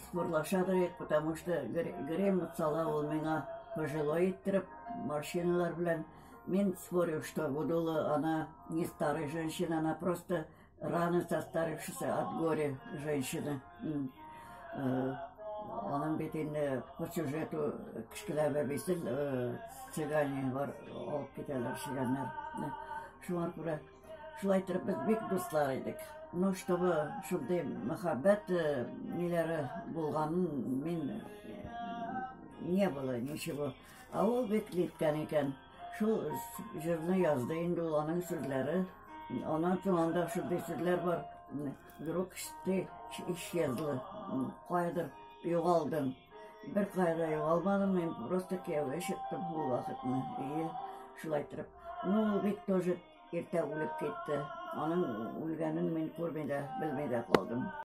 Спорлашадыр идек, потому что грем сала ул миңа пожилой иттереп, морщиналар белән. Мин спорю, что Гудула, она не старая женщина, она просто рано состарившаяся от горя женщина. Аның бит инде по сюжету кечкенә бәбисен цыгане бар, алып китәләр, чегәннәр. Шуңа күрә шулай итеп без бик дуслар идек. Ну, чтобы шундый мәхәббәт ниләре булганын мин не было ничего. Ә ул бик ниткән икән. Шул җырны язды инде ул, аның сүзләре. Аннан соң анда шундый сүзләр бар. Вдруг ты исчезла, каядыр югалдың. Бер кая югалмадым, мин просто кияүгә чыктым ул вакытны. И шулай итеп. Ну, ул бик тоже иртә үлеп китте. Аның үлгәнен мин күрми дә, белми дә калдым.